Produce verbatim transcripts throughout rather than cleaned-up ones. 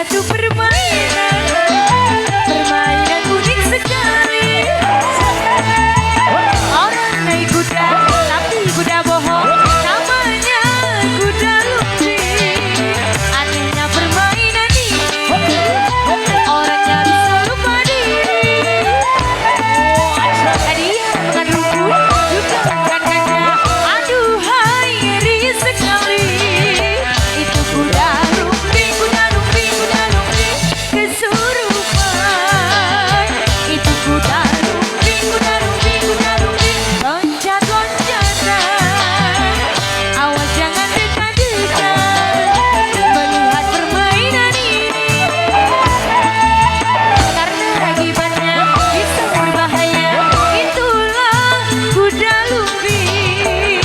Satu permainan, permainan unik sekali. Orang naik kuda, tapi kuda bohong. Namanya kuda lumping. Anehnya permainan ini, orangnya bisa lupa diri. Dia makan rumput, juga makan ganja. Aduhai, ngeri sekali. Itu kuda lumping, kuda lumping, kuda lumping kesurupan. Itu kuda lumping, kuda lumping, kuda lumping loncat-loncatan. Awas, jangan dekat-dekat melihat permainan ini. Karena akibatnya bisa berbahaya. Itulah kuda lumping.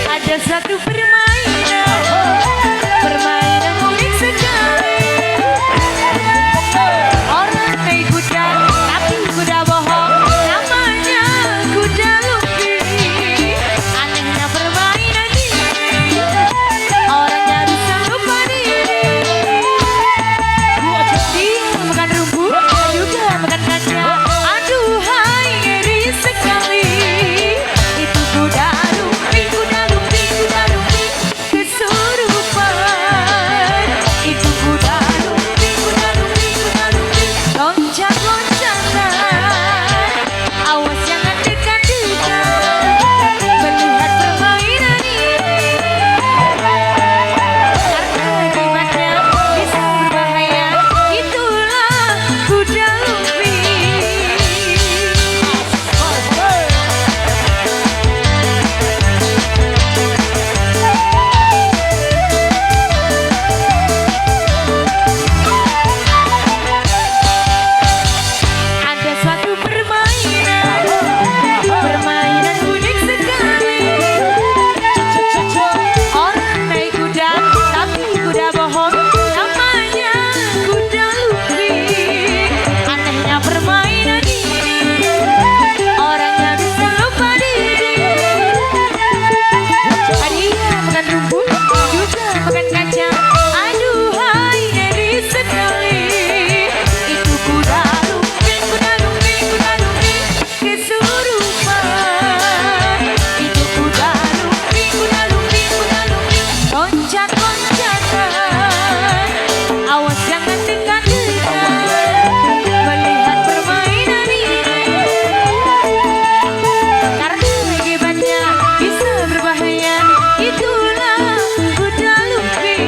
Ada satu permainan, permainan unik sekali. Orang naik kuda, tapi kuda bohong. Namanya kuda lumping. Anehnya permainan ini, orangnya bisa lupa diri. Dia makan rumput, juga makan ganja. Aduhai, ngeri sekali. Itu kuda lumping, kuda lumping, kuda lumping kesurupan. Itu kuda lumping, kuda lumping, kuda lumping loncat-loncatan. Awas, jangan dekat-dekat melihat permainan ini. Karena akibatnya bisa berbahaya. Itulah kuda lumping. Ada suatu permainan, permainan unik sekali. Orang naik kuda, tapi kuda bohong. Namanya kuda lumping. Anehnya permainan ini, orangnya bisa lupa diri. Dia makan rumput, juga makan kacang. Aduhai, ngeri sekali. Itu kuda lumping, kuda lumping, kuda lumping kesurupan. Itu kuda lumping, kuda lumping, kuda lumping loncat-loncatan. Awas, jangan dekat-dekat melihat permainan ini. Karena akibatnya bisa berbahaya. Itulah kuda lumping.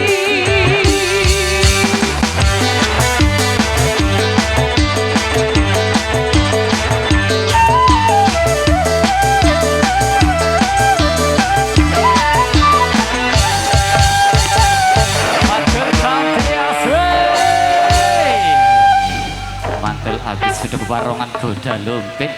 Mantul habis sudah barongan kuda lumping.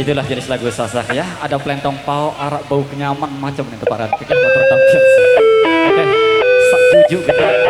Itulah jenis lagu Sasak ya. Ada pelentong pao, arak bau kenyaman macam nih teparan. Pikir motor tampil. Oke, sak jujuk gitu.